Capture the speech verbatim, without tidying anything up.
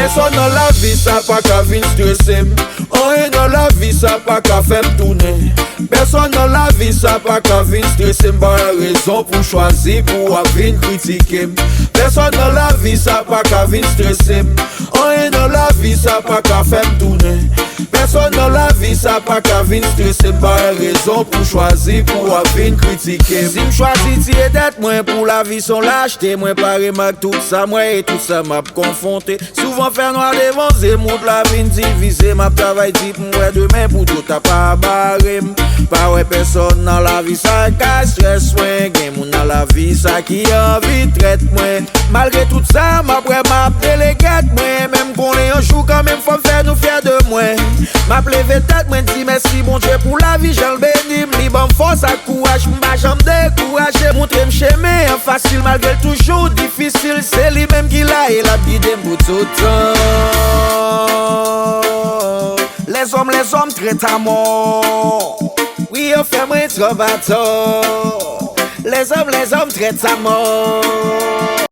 Pèsòn nan lavi sa pa ka vin strese m. Anyen nan lavi sa pa ka fè m tounen. Pèsòn nan lavi sa pa ka vin strese m. Pa wè rezon pou chwazi pou w ap vin kritike m. Pèsòn nan lavi sa pa ka vin strese m. Anyen nan lavi sa pa ka fè m tounen. Pèsòn nan lavi sa pa ka vin strese m. Pa wè rezon pou chwazi pou w ap vin kritike m. Si m chwazi tiye tèt mwen pou lavi s on lachte, mwen pare m ak tout sa m wè e tout sa m ap konfwonte. Souvan fè nwa devan zye m, wout la vin divize m. Ap travay di pou m wè demen pou dlo ta pa bare m. Pa wè pèsòn nan lavi sa ka strès mwen. Gen moun nan lavi sa ki anvi trèt mwen. Malgre tout sa m ap wè, m ap dele gèt mwen. Men m konnen yon jou kanmenm fò m fè nou fyè de mwen. M ap leve tèt mwen, di mèsi Bondye pou lavi jan l beni m. Li ban m fòs ak kouraj, m pa janm dekouraje. Montre m chemen an fasil malgre l toujou difisil. Se li menm ki la e l ap gide m pou tout tan. Lèzòm, lèzòm trèt amò. Wi, yo fè mwen twòp atò. Lèzòm, lèzòm trèt amò.